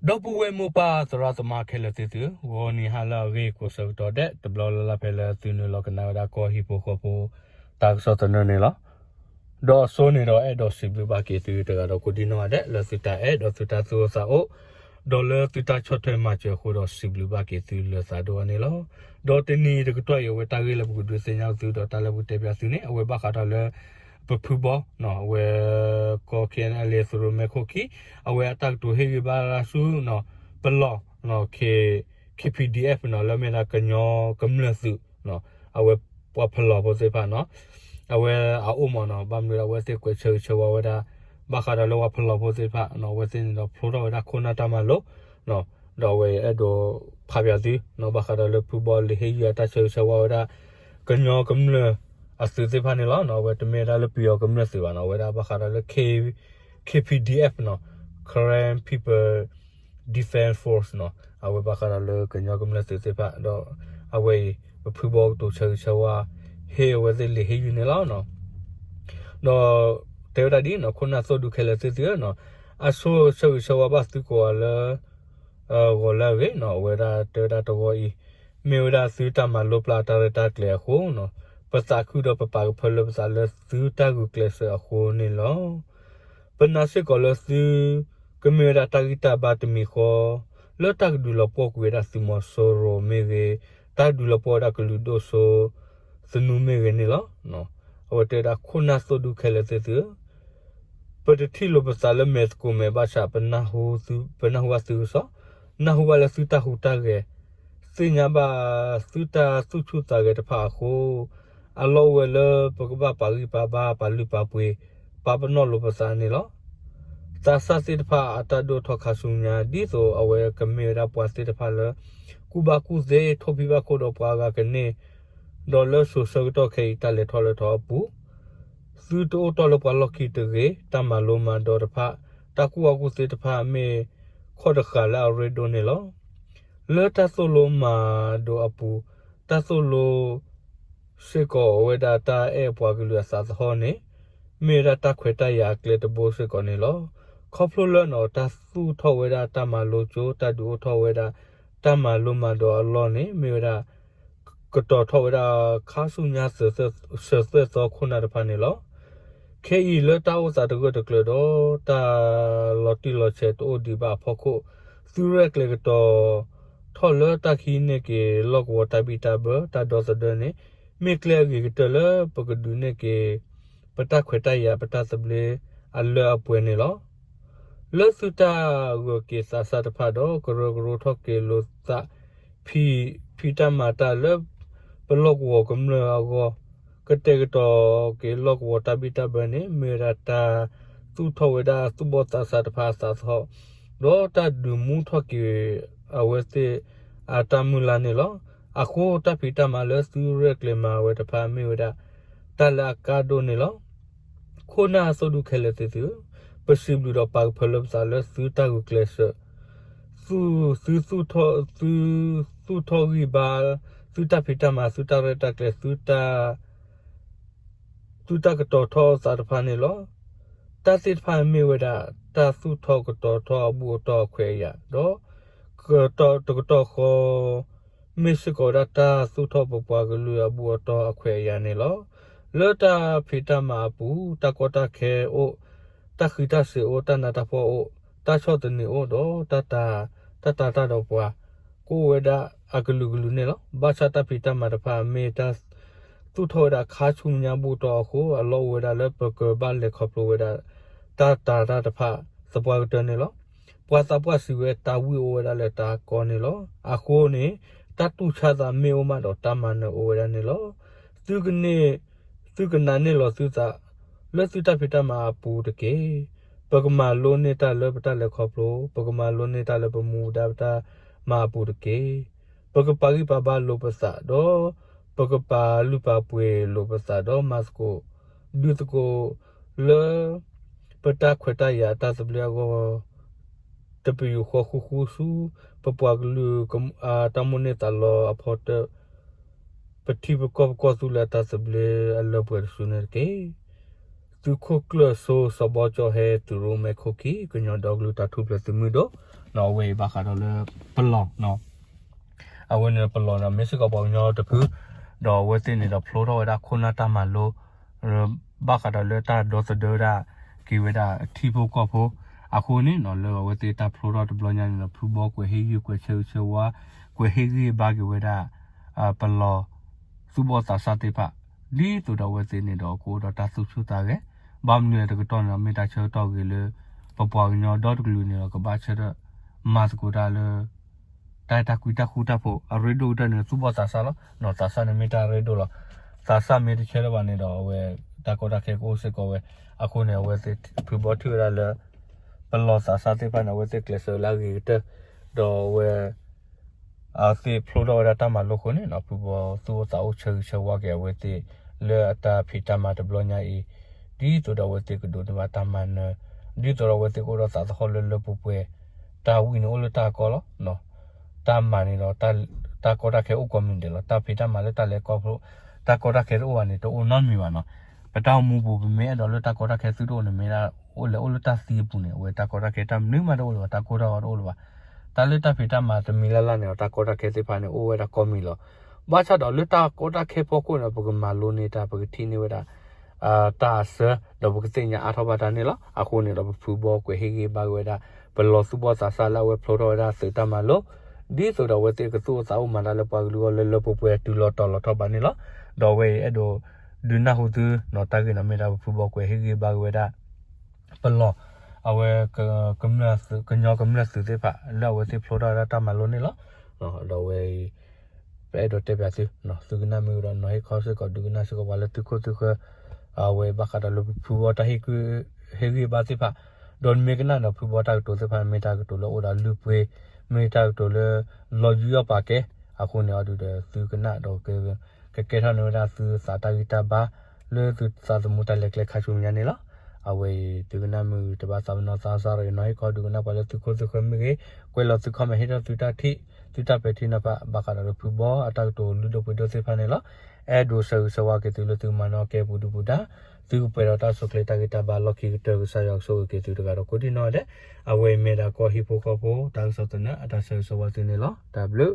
ဒီပုၢ်ဝဲၢ်မိၢ်ပၢ်သရၣ်သမါခဲလၢာ်သ့ၣ်သုဧၢ, ဂီၤနံၤဟါလၢအဂ့ၤကိးဆၢကတီၢ်ဒဲး တဘျီလၢ်လၢ်ဖဲလၢသုနုာ်လီၤကနၣ်ဝဲဒၣ်ကီၢ်ဟံၣ်ဖိဃီဖိတၢ်ကစီၣ်သနၢၣ်န့ၣ်လီၤ. ဒီးအစိန့ၣ်ဒီးအဲၣ်ဒိးစံးဘျုးဘၣ်က့ၤသုတဂၤဒီးကိးဒံနီၢ်ဂၤဒဲး လၢသုတၢ်အဲၣ်ဒီးသုတၢ်သူၣ်အိၣ်သးအိၣ် ဒီးလၢသုတၢ်ဆီၣ်ထွဲမၤစၢၤအဃိဒီးစံးဘျုးဘၣ်က့ၤသုလၢသးဒိၣ်အါန့ၣ်လီၤ. ဒီးတနံၤတကတီၢ်အံၤ အဝဲတၢ်ဂ့ၢ်လၢပကဒုးသ့ၣ်ညါသုဒီးတၢ်လၢပကတဲပၠးသုန့ၣ် အဝဲဘၣ်ဃးဒီးလၢ ပဖုဘီ အဝဲ ကီၢ် ခ့ၣ်အဲၣ်အဲၣ်လ့ သုးရိၣ်မဲခိၣ်ခံ အဝဲအတၢ်ကတိၤဟ့ၣ်ဂံၢ်ဘါဆူ ပလီၢ် ခ့ၣ် ခ့ၣ်ပံၣ်ဒံၣ်အဲၣ်ဖ်နီၤ လၢမ့ၢ်ဒၣ်ကညီကမျၢၢ်သုး အဝဲပှၤဖလီၢ်ဖိသ့ၣ်တဖၣ်နီၤ အဝဲအအိၣ်မးနီၤ ဘၣ်မနုၤဒီးအဝဲသ့ၣ်ကွဲးဆၢဂ့ၤဆၢဝါဝဲဒၣ် ဘၣ်ဃးဒီးလၢပှၤဖလီၢ်ဖိသ့ၣ်တဖၣ် အဝဲသ့ၣ်န့ၣ်ဒီးဖျိထီၣ်ဝဲဒၣ်ခိၣ်နၢ်တၢ်မၤလိ ဒီးအဝဲအဲၣ်ဒိးဖးပၠးသု ဘၣ်ဃးဒီးလၢဖုဘီလံာ်ဟ့ၣ်ဂံၢ်အတၢ်ဆၢဂ့ၤဆၢဝါဝဲဒၣ် ကညီကမျၢၢ်အသုးသ့ၣ်တဖၣ်န့ၣ်လီၤ. အဝဲတမ့ၢ်ဝဲဒၣ်လၢပယီၤကမျၢၢ်သုးဘၣ်နီၤ အဝဲဒၣ်ဘၣ်ဃးဒီးလၢ ခ့ၣ် ခ့ၣ်ပံၣ်ဒံၣ်အဲၣ်ဖ်နီၤ Karen People Defense Force နီၤ အဝဲဘၣ်ဃးဒီးလၢကညီကမျၢၢ်သုးသ့ၣ်တဖၣ် ဒီးအဝဲအံၤ ပဖုဘီကတိၤဆၢဂ့ၤဆၢဝါ ဟ့ၣ်အဝဲသ့ၣ်လံာ်ဟ့ၣ်ဂံၢ်န့ၣ်လီၤ. ဒီးတဲဝဲဒၣ်ဒ်နီၤ ခိၣ်နၢ်သိၣ်ဒူခဲလၢာ်သ့ၣ်သုဧၢနီၤ အဆိဆၢဂ့ၤဆၢဝါဘၣ်သုကိးဂၤလၢ ဂီၤလၢအဂ့ၤနီၤ အဝဲဒၣ်တဲဝဲဒၣ်တဂီၤအံၤ မ့ၢ်ဝဲဒၣ်သုတၢ်မၤလိပျၢ်တၢ်ရဲၣ်တၢ်ကျဲၤအဃိနီၤ ပသးခုဒီးပပာ်ကဖၢလၢပသးလၢသုတၢ်ဂုာ်ကျဲးစၢးအဃိန့ၣ်လီၤ. ပနာ်စ့ၢ်ကီးလၢသု ကမ့ၢ်ဝဲဒၣ်တၢ်ဂံၢ်တၢ်ဘါတမံၤဃီ လၢတၢ်ကဒုးလီၤပှီၢ်ကွံာ်ဝဲဒၣ်သုးမီၤစိရိၤမ့ၢ်ဂ့ၤ တၢ်ဒုးလီၤပှီၢ်ဝဲဒၣ်ကလုာ်ဒိၣ်စိသနူမ့ၢ်ဂ့ၤန့ၣ်လီၤ. အဝဲတဲဝဲဒၣ်ခိၣ်နၢ်သိၣ်ဒူခဲလၢာ်သ့ၣ်သုဧၢ ပတထံၣ်လိာ်ပသးလၢမဲာ်သကိးမဲာ်ဘၣ်ဆၣ် ပနၢ်ဟူဘၣ်သုကစီၣ်, နၢ်ဟူဘၣ်လၢသုတၢ်ဟူးတၢ်ဂဲၤ, သ့ၣ်ညါဘၣ်သုတၢ်သူၣ်ဆူၣ်သးဂဲၤတဖၣ်အဃိ, အလီၢ်အိၣ်ဝဲလၢပကဘၣ်ပာ်ဂံၢ်ပာ်ဘါ ပာ်လုၢ်ပာ်ပှ့ၤ ပာ်ပနီၣ်လိာ်ပသးန့ၣ်လီၤ. သးစၢ်သ့ၣ်တဖၣ်အတၢ်ဒိၣ်ထီၣ်ခါဆူညါ ဒ်သိးအဝဲကမ့ၢ်ဝဲဒၣ်ပှၤသ့ၣ်တဖၣ်လၢ ကူၣ်ဘၣ်ကူၣ်သ့ ထိၣ်ဖံးဘၣ်ခိၣ်ဒီးပှၤအဂၤကန့ၢ် ဒီးလၢစိၤဆၢကတီၢ်ခဲအံၤတၢ်လဲၤထီၣ်လဲၤထီအပူၤ သုတအိၣ်တီၢ်လၢပှၤလီၢ်ခံတဂ့ၤ, တၢ်မၤလိမၤဒိးတဖၣ်, တၢ်ကူၣ်ဘၣ်ကူၣ်သ့တဖၣ်မ့ၢ်ခီၣ်တဃာ်လၢအရ့ဒိၣ်န့ၣ်လီၤ. လၢတၢ်သိၣ်လိမၤဒိးအပူၤ, တၢ်သိၣ်လိ စ့ၢ်ကီးဝဲဒၣ်တၢ်အဲၣ်ပှၤကလုာ်အသးသဟီၣ်န့ၣ် မ့ၢ်ဝဲဒၣ်တၢ်ခွဲးတၢ်ယာ်အကျဲတဘိစ့ၢ်ကီးန့ၣ်လီၤ. ခီဖျိလၢနီၢ်တၢ်သူၣ်ထီၣ်ဝဲဒၣ်တၢ်မၤလိကၠိ တၢ်ဒုးအိၣ်ထီၣ်ဝဲဒၣ် တၢ်မၤလိမၤဒိးအလီၢ်န့ၣ် မ့ၢ်ဝဲဒၣ် ကတီၤထီၣ်ဝဲဒၣ်ခါဆူညါစၢၤသွဲၣ်သီခိၣ်နၢ်တဖၣ်န့ၣ်လီၤ. ခဲအံၤလၢတၢ်အိၣ်သးတဂၢၢ်တကျၢၤဒီး တၢ်လီၤတံၢ်လီၤဆဲးတအိၣ်ဒံးဘၣ်အဖီခိၣ်, သုရဲၣ်ကျဲၤကတီၤ ထီၣ်လၢတၢ်ကဟံးန့ၢ်က့ၤ လီၢ်ကဝီၤတၢ်ဘံၣ်တၢ်ဘၢ တၢ်ဒီသဒၢန့ၣ် မ့ၢ်ကျဲအဂ့ၤကတၢၢ်လၢပကဒုးနဲၣ်က့ၤ ပတၢ်ခွဲးတၢ်ယာ်ပတၢ်သဘျ့အလၢအပှဲၤန့ၣ်လီၤ. လၢသုတၢ်ဂၢၢ်က့ၤသးစၢ်တဖၣ်ဒီး ကရၢကရိထီၣ်က့ၤလိာ်သး ဖံးတၢ်မၤတၢ်လၢ ပလီၢ်ကဝီၤကမျၢၢ်အဂီၢ်, ကတဲာ်ကတီၤက့ၤလီၢ်ကဝီၤတၢ်ဘံၣ်တၢ်ဘၢန့ၣ် မ့ၢ်ဝဲဒၣ်တၢ်သူၣ်ထီၣ်ဝဲဒၣ်သူၣ်ဘီၣ်သးစၢ်တဖၣ်အသးသဟီၣ်, ဒီးတၢ်ဒုးမူထီၣ်က့ၤအဝဲသ့ၣ်အတၢ်မုၢ်လၢ်န့ၣ်လီၤ. အဃိတၢ်ဖံးတၢ်မၤလၢသုရဲၣ်ကျဲၤမၤဝဲတဖၣ်မ့ၢ်ဝဲဒၣ် တၢ်လၢအကါဒိၣ်န့ၣ်လီၤ. ခိၣ်နၢ်အသိၣ်ဒူခဲလၢာ်သ့ၣ်သုဧၢ, ပစံးဘျုးဒီးပာ်ကဖၢလၢပသးလၢသုတၢ်ဂုာ်ကျဲးစၢး သု သုသူၣ်ထီၣ် သုသူၣ်ထီၣ်ဂံၢ်ဘါ သုတၢ်ဖံးတၢ်မၤ သုတၢ်ရဲၣ်တၢ်ကျဲၤ သုတၢ် သုတၢ်ကတီၤထီၣ်သးတဖၣ်န့ၣ်လီၤ. တၢ်သ့ၣ်တဖၣ်မ့ၢ်ဝဲဒၣ် တၢ်သူၣ်ထီၣ်ကတီၤထီၣ်အဘူၣ်အတီၢ်အခွဲးအယာ်, ဒီး တကတီၢ်ဃီ မ့ၢ်စ့ၢ်ကီးဝဲဒၣ်တၢ်သူၣ်ထီၣ်ပပှၤကလုာ်အဘူၣ်အတီၢ်အခွဲးအယာ်န့ၣ်လီၤ. လၢတၢ်ဖံးတၢ်မၤအပူၤ တၢ်ကီတၢ်ခဲအိၣ်, တၢ်ဃံးတၢ်စ့ၤအိၣ်, တၢ်နးတၢ်ဖှီၣ်အိၣ်, တၢ်ဆီၣ်သနံးအိၣ်ဒီး တၢ်တၤ တၢ်တၤတၢ်ဒီးပှၤ ကအိၣ်ဝဲဒၣ်အကလုာ်ကလုာ်န့ၣ်လီၤ. ဘၣ်ဆၣ်တၢ်ဖံးတၢ်မၤတဖၣ်မ့ၢ်တၢ် သူၣ်ထီၣ်ဝဲဒၣ်ခါဆူညါဘူၣ်တီၢ်အဃိ အလီၢ်အိၣ်ဝဲဒၣ်လၢပကဘၣ်လဲၤခီဖျိဝဲဒၣ် တၢ်တၤတၢ်တဖၣ်သပှၢ်ကတၢၢ်န့ၣ်လီၤ. ပှၤသးပှၢ်စံးဝဲ တၢ်ဝံၣ်အိၣ်ဝဲဒၣ်လၢတၢ်ကီန့ၣ်လီၤ. အဃိန့ၣ် တၢ်တူၢ်ဆါသးမ့ၢ်အိၣ်မးဒီးတၢ်မၤနၢၤအိၣ်ဝဲဒၣ်န့ၣ်လီၤ. သုကန့ၢ် သုကနာ်န့ၢ်လီၤသုသး လၢသုတၢ်ဖံးတၢ်မၤအပူၤတက့ၢ်. ပကမၤလိန့ၢ်တၢ်လၢပတၢ်လဲၤခီဖျိ, ပကမၤလိန့ၢ်တၢ်လၢပမူဒါပတၢ်မၤအပူၤတက့ၢ်. ပကပာ်ဂံၢ်ပာ်ဘါလိာ်ပသးဒီး ပကပာ်လုၢ်ပာ်ပှ့ၤလိာ်ပသးဒီးမၤသကိး ဒုးသကိးလၢ ပတၢ်ခွဲးတၢ်ယာ်အတၢ်သဘျ့အဂီၢ် တပယူာ်ဃီဃူဃူဆူ ပပှၤကလုာ်အတၢ်မိၣ်န့ၢ်သးလီအဖီတၢၢ် ပထံပကီၢ်ပကီၢ်သူလ့ၤအတၢ်သဘျ့အလၢပှဲၤတစုန့ၣ်တက့ၢ်. သုးခိၣ်ကျၢၢ်စိစီၤဘီကၠီဟဲ သုးရိၣ်မဲခိၣ်ခံ ကညီဒီကလုာ်တၢ်ထူၣ်ဖျဲးသုးမုၢ်ဒိၣ် အဝဲအံၤဘၣ်ဃးဒီးလၢ ပလီၢ် အဝဲန့ၣ်ပလီၢ်န့ၣ် မ့ၢ်စ့ၢ်ကီးပှၤကညီတဖု, ဒီးအဝဲသ့ၣ်န့ၣ်ဒီးဖျိထီၣ်ဝဲဒၣ်ခိၣ်နၢ်တၢ်မၤလိ ဘၣ်ဃးဒီးလၢတၢ်ဒီသဒၢဝဲဒၣ် က့ၤဝဲဒၣ်ထံဖိကီၢ်ဖိ, အဃိန့ၣ်နီၤ လၢအဝဲသ့ၣ်တၢ်ဖျိထီၣ်တဘျီညါန့ၣ်ဒီး ဖုဘီကွဲးဟ့ၣ်ဂံၢ်ကွဲးဆၢဂ့ၤဆၢဝါ, ကွဲးဟ့ၣ်ဂံၢ်ဘါက့ၤဝဲဒၣ် ပလီၢ် သူၣ်ဘီၣ်သးစၢ်သ့ၣ်တဖၣ်, ဒ်သိးဒီးအဝဲသ့ၣ်န့ၣ်ဒီးကအိၣ်ဒီးတၢ်သူၣ်ဆူၣ်သးဂဲၤ, ဘၣ်မနုၤလဲၣ်တကတီၢ်န့ၣ်ဒီး မ့ၢ်တၢ်ဆၢကတီၢ်ဂ့ၤလၢ ပပှၤကညီဒီတကလုာ်န့ၣ်ဒီး ကဘၣ်ဆၢထၢၣ်မၤသကိးတၢ်လၢ တၢ်အဲၣ်တၢ်ကွံတၢ်ဃူတၢ်ဖိး အရ့ဒိၣ်ကတၢၢ်န့ၣ် သူၣ်ဘီၣ်သးစၢ်လီၤ. သးစၢ်န့ၣ်မ့ၢ်တၢ်ရ့ဒိၣ်လီၤ. သးစၢ်မ့ၢ်တဆၢထၢၣ်ဘၣ်န့ၣ်ဒီး အဝဲ တၢ်ကီတၢ်ခဲကအိၣ်စ့ၢ်ကီးဝဲ, အဃိန့ၣ် အဝဲသ့ၣ်ဖုဘီထံၣ်ဝဲဒၣ်လၢ ပလီၢ်သးစၢ်သ့ၣ်တဖၣ်န့ၣ် အဝဲသ့ၣ်ကျဲးစၢးလၢအဂ့ၤကတၢၢ်, ဒီးအဝဲ အဝဲသ့ၣ်ဖျိထီၣ်ဝဲဒၣ်တၢ်မၤလိအဃိန့ၣ်နီၤ ဖုဘီသူၣ်အိၣ်သးအိၣ်ဆၢဂ့ၤဆၢဝါက့ၤအဝဲသ့ၣ် လၢအတၢ်ဖံးတၢ်မၤတဘျီညါအံၤ, ဒ်သိးဒီးအဝဲသ့ၣ်ကဒိးန့ၢ်ဘၣ်တၢ်မၤနၢၤ, ဒ်သိးဒီးအဝဲသ့ၣ်ကအိၣ်ဒီးသးသဟီၣ်လၢလၢပှဲၤပှဲၤ, တၢ်ဝံၤန့ၣ်အိၣ်လၢတၢ်ကီလီၤ. တၢ်မၤန့ၣ်ဒီး တၢ်ကီတၢ်ခဲအိၣ်ကိးမံၤဒဲးလီၤ. တၢ်ဖံးတၢ်မၤလၢတၢ်လဲၤကီဖျိ တၢ်ကီတၢ်ခဲတအိၣ်ဘၣ်န့ၣ် တအိၣ်နီတမံၤဘၣ်နီၤ. ပတၢ်အိၣ်မူပူၤပမ့ၢ်အဲၣ်ဒိးလၢတၢ်ကီတၢ်ခဲသုတအိၣ်န့ၣ် မ့ၢ်ဒၣ်အိၣ်လဲၤအိၣ်လၢတၢ်သံအပူၤန့ၣ် အဝဲတၢ်ကီတၢ်ခဲတၢ်မနုၤမးတအိၣ်လၢၤဘၣ်, တၢ်ကိၢ်တၢ်ဂီၤတအိၣ်လၢၤဘၣ်. တၢ်လၢတၢ်ဖံးတၢ်မၤတမံၤလၢ်လၢ်န့ၣ်ဒီး တၢ်ကီတၢ်ခဲသ့ၣ်တဖၣ်န့ၣ် အိၣ်ဝဲဒၣ်ကိးမံၤလီၤ. ဘၣ်ဆၣ်ဒီးလၢတၢ်ကီတၢ်ခဲဖီခိၣ်န့ၣ် ပကမၤလိန့ၢ်တၢ် ပကထံၣ်န့ၢ်ဝဲဒၣ် တၢ်အစၢ ဒီးပကသ့ၣ်ညါအါထီၣ်ဘၣ်တၢ်န့ၣ်လီၤ. အဃိန့ၣ်ဒီး ပဖုဘီကွဲးဟ့ၣ်ဂံၢ်ဘါက့ၤဝဲဒၣ် ပလီၢ်သူၣ်ဘီၣ်သးစၢ်လၢအဝဲဖျိထီၣ်ဝဲဒၣ်သုးတၢ်မၤလိ, ဒ်သိးဒီးအဝဲသ့ၣ်ကသူၣ်အိၣ်သးအိၣ်မၤတၢ်လၢပှၤကလုာ်အဂီၢ်လၢလၢပှဲၤပှဲၤတုၤလီၤတီၤလီၤထီဘၣ်န့ၣ်လီၤ. ဒီးအဝဲအံၤအဲၣ်ဒိးဒုးနၢ်ဟူသုနီၤ တၢ်ဂ့ၢ်န့ၣ်မ့ၢ်ဒၣ်ပဖုဘီကွဲးဟ့ၣ်ဂံၢ်ဘါက့ၤဝဲဒၣ် ပလီၢ် အဝဲ ကညီကမျၢၢ်သုးသ့ၣ်တဖၣ် လၢအဝဲသ့ၣ်ဖျိထီၣ်ဝဲဒၣ်တၢ်မၤလိန့ၣ်လီၤ. ဒီးအဝဲအံၤ ပအဲၣ်ဒိးတဲပၠးသု, သုကနၣ်မ့ၢ်ဝံၤဒီး နီၤဟ့ၣ်ခီစ့ၢ်ကီး ဒုးကနၣ်စ့ၢ်ကီးပှၤလၢသုခိၣ်သုဃၢၤ, အဝဲဘၣ်ဃးဒီးလၢပဖုဘီတၢ်ဟ့ၣ်ဂံၢ်ဘါသ့ၣ်တဖၣ်, ဒီးနမ့ၢ်ကနၣ်ဒီး ဖုဘီတၢ်ကတိၤသ့ၣ်တဖၣ်န့ၣ် မ့ၢ်တၢ်ကတိၤလၢအိၣ်ဒီးလုၢ်ပှ့ၤ, မ့ၢ်တၢ်ကတိၤလၢ လီၤယုၢ်အီၣ်ပာ်ကဲ, အဃိန့ၣ်အီၤဒုးဒီး သုကနၣ်ဒီး ကကဲထီၣ်န့ၢ်ဝဲဒၣ်သုသးတၢ်ဂံၢ်တၢ်ဘါ လၢသုသးသမူတၢ်လဲၤကျဲခါဆူမဲာ်ညါန့ၣ်လီၤ. အဝဲအံၤ သုကနၣ်မ့ၢ်ဝံၤ တဘၣ်သးပ့ၤနီၣ်သးစၢ်ဒီး နီၤဟ့ၣ်ခီ ဒုးကနၣ်ပှၤလၢသုခိၣ်သုဃၢၤမ့ၢ်ဂ့ၤ, ကွဲးလီၤသု comment ဟ့ၣ်ထီၣ်သုတၢ်ထံၣ် သုတၢ်ပဲာ်ထံနီၤဖး ဘၣ်ဃးဒီးလၢဖုဘီအတၢ်ကတိၤလုၢ်ဒိၣ်ပှ့ၤဒိၣ်သ့ၣ်တဖၣ်န့ၣ်လီၤ. အဲၣ်ဒိးဆၢဂ့ၤဆၢဝါက့ၤသုလၢသုကမၤနၢၤကဲပူၤဒုပူၤဒါ, သုကပှဲၤဒီးတၢ်ဆိၣ်ချ့တၢ်ဂံၢ်တၢ်ဘါလီၢ်ခံကတၢၢ် ကစၢ်ယွၤကဆိၣ်ဂ့ၤက့ၤသုတဂၤဒီးကိးဒံၣ်နီၣ်ဒဲး, အဝဲအံၤမ့ၢ်ဒၣ်ကီၢ်ဟံၣ်ဖိဃီဖိ တၢ်ကစီၣ်သနၢၣ် အတၢ်ဆၢဂ့ၤဆၢဝါသုန့ၣ်လီၤ. တၢ်ဘျုး